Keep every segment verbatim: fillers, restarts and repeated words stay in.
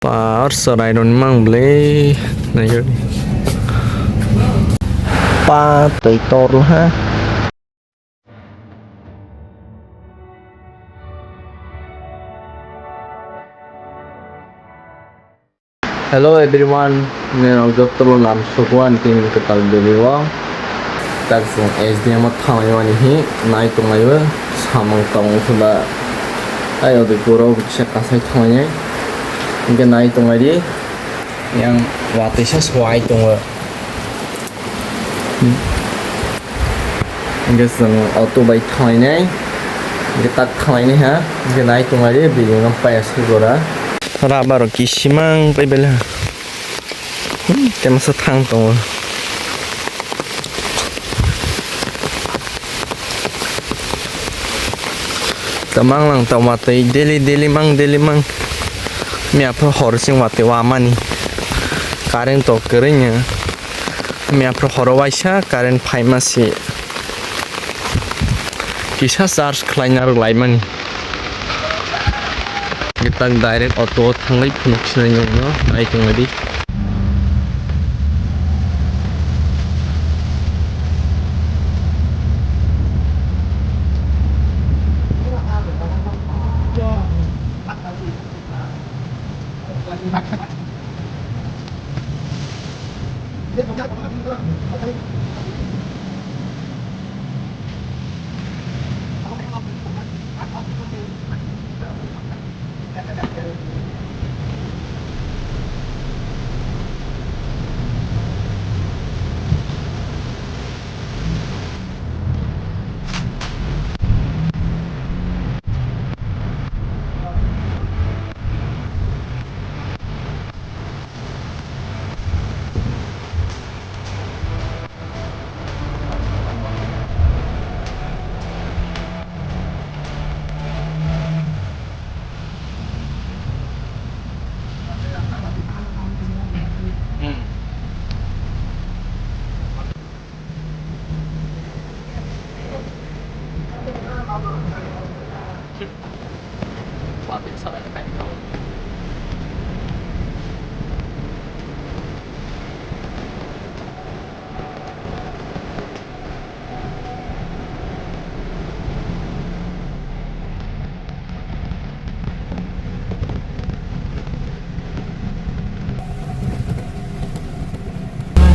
Par chwrairokni mang bwlwi naikhe. Pa twi torla ha. Hello everyone, nini rok joto no lam sugo ani tini kwtal video o. Tak chwng S D M o thanglai mani hi nai tonglaio, samung tong khe ba ai Udaipur o kisa kasai thanglainai. Hinkhe nai tonglai di, yang watwi sa suai tongo. Hinkhe chwng auto bai thanglainai, hinkhe tak thanglainai ha, hinkhe nai tonglai di, building no paiya se jora. Rubber rok kisimang pai belai ha. Hmm, temsa thang tongo. Tamang lang ta watwi daily, daily mang, daily mang. Miya phuru hor sing watwi wamani. Current to kwrwngya. Miya phuru horo waisa current phaima se. Kisa charge khlaina rwlaimani. Gitak direct auto o thanglai phunuk sinai nokno nai tonglaidi.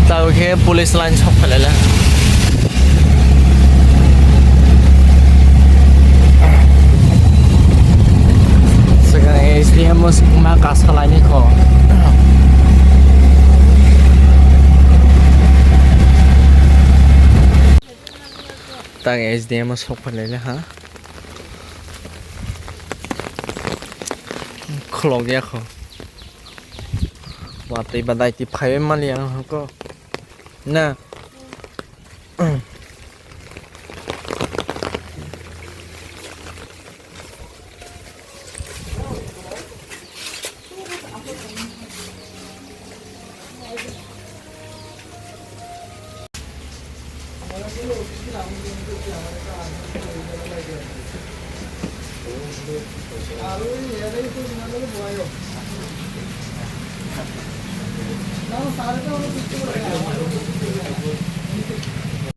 Tabuk khe police line sok phailai la. Swkang S D M o ma kasa laini kho. Tang S D M o sok phailai la ha. Khulok ya kho. Watwi ba daiti phaiwi mali ang hwnkhe. Na.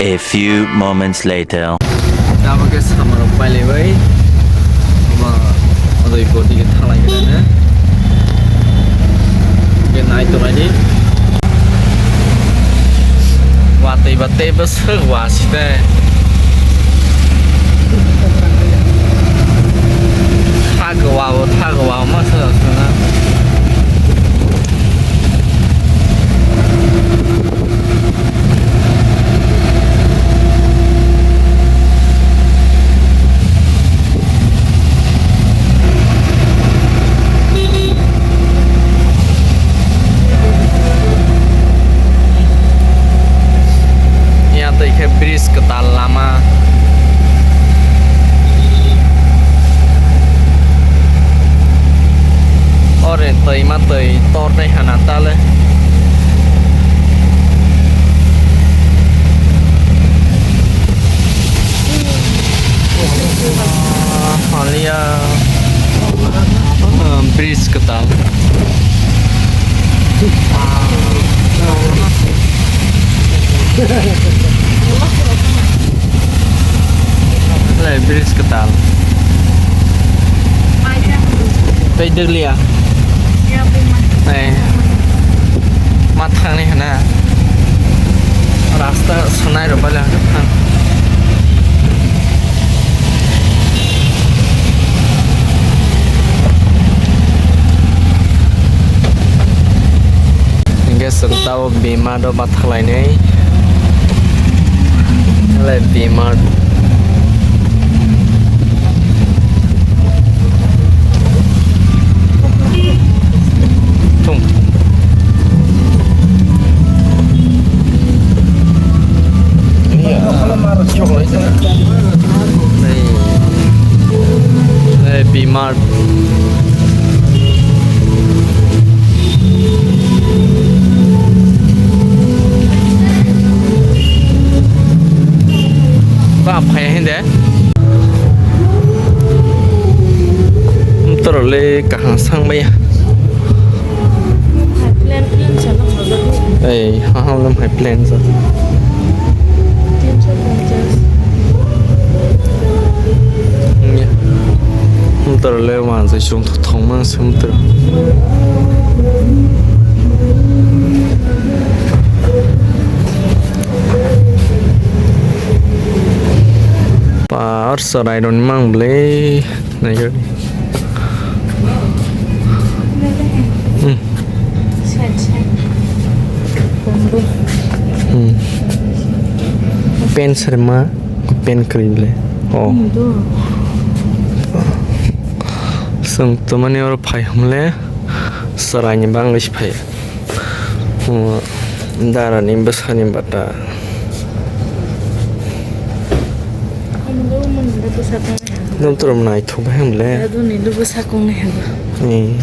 A few moments later. Tabuk khe samarok pailaibai. Omo Udaipur digi thanglai khe. Khe nai tongnai di. Watwi ba tei bwswk wa si tei. Tha kwao, tha kwao ma sa sa na. Ya twi khe bridge kwtal lama. Ore twi ma twi tor tei hana tale. Haliya. Bridge kwtal. Lai bridge kwtal. Tei dwliya. Ai. Ma thangni hwna. Rasta sunai rok bai lang thang. Hingke chwng tabuk bima do bathak lainai. Belai bima. Thung. Hey, hey, bima. Ba phai hindi. Motor le kaham sang baya. Plan, plan sa lang ba? Ei, ha ha lam hai plan sa. Tinso ponchas. Motor le wan sa sum thong mang sum ter. Par sarai ron mang ble. Naikhe. Hmm. Hmm. Pen serma, pen kri le. Oh. Sung to mani oro phai hum le. Sarai ni bang le phai. Hmm. Dara ni bwsa ni bata. Noktorom naithok bai hwnle. Adoni lubu sakong ni hwnba. Ni.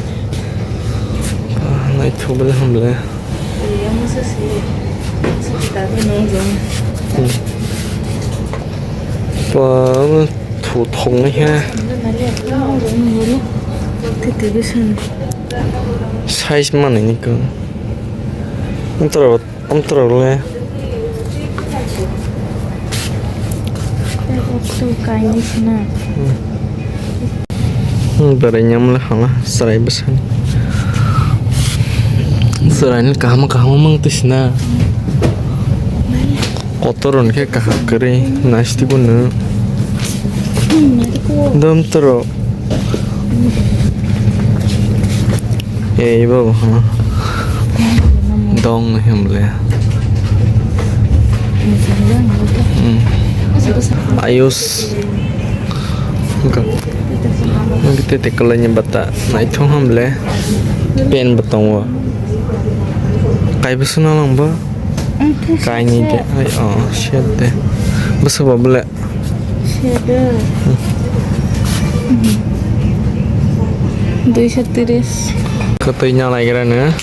Naithok bai hwnle. Iya, masa si. Masa kita tu nong jong. Hmm. Pa, thu thong ni ha. Tete bisan. Size mana ni kang. Noktorom Amtwrwk le. Tei okto kainwi khna. Hmm, berai nyamle hala chwrai bwsani. Chwraini kaham kaham mang twi sina. Kotor hwn khe kaham kwrwi naisiti bono. Hmm, nai ko. Dom toro. Ei, bo, ha. Dong, him le. Hmm. Ayus. Engka. Engka tete kalai ni bata. Naithok ham le. Pen bo tongo. Kai bo suna lang bo. Kaini de. Ai, oh, shit de. Bwswk bo bole. Sede. Duiso tiris. Kwtwi nalaigra no.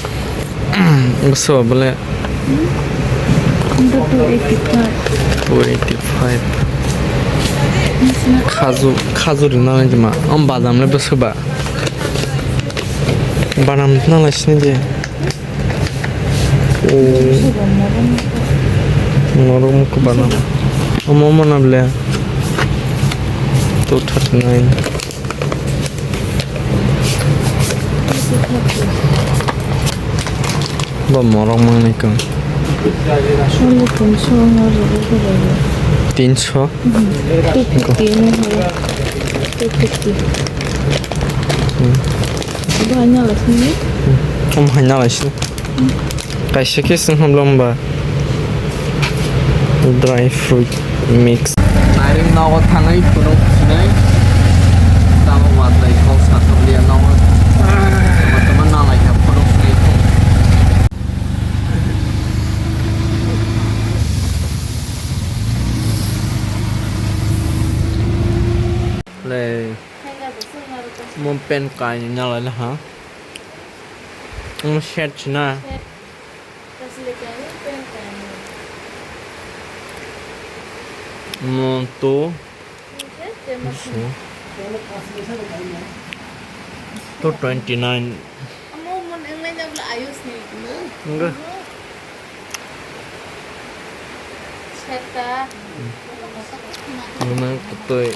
Bwswk bole. Two eighty five. Two eighty five. Khaju, khaju ri nalai jema. Am badam le bwswk ba. Badam nalai sini je. Oh. Norok mukha bana. Omo mana ble. Two thirty nine. Bo morok mangnai kang. Only tinso na rogo ko rogo. Tinso? Mhm. Two fifty na rogo. Two fifty. Hmm. Bo hanya lasini. Hmm. Om hanya lasini. Kaisa khe swng hamla hwnba dry fruit mix. Nairing nogo thangwi phunuk sinai. Tamo watwi kok sathokliya nogo. Tama tama nalai kha phunuk sinai. Le. Mo pen kainwi nalai le ha. Mo set sina. Set. Mo to. Two twenty nine. Enggak. Nung twi.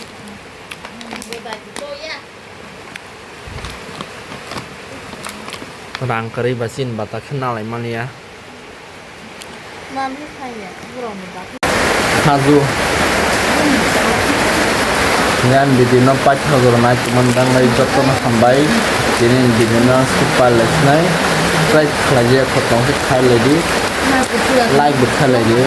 Rang kwrwi ba chini bata khe nalai mani ya. Khaju. Yan video no paithak jora nai tongmani bagwi jotono hambai. Tini video no skip palai sinai. Subscribe khlai ya, khotong khe khai lai di. Like bo khai lai di.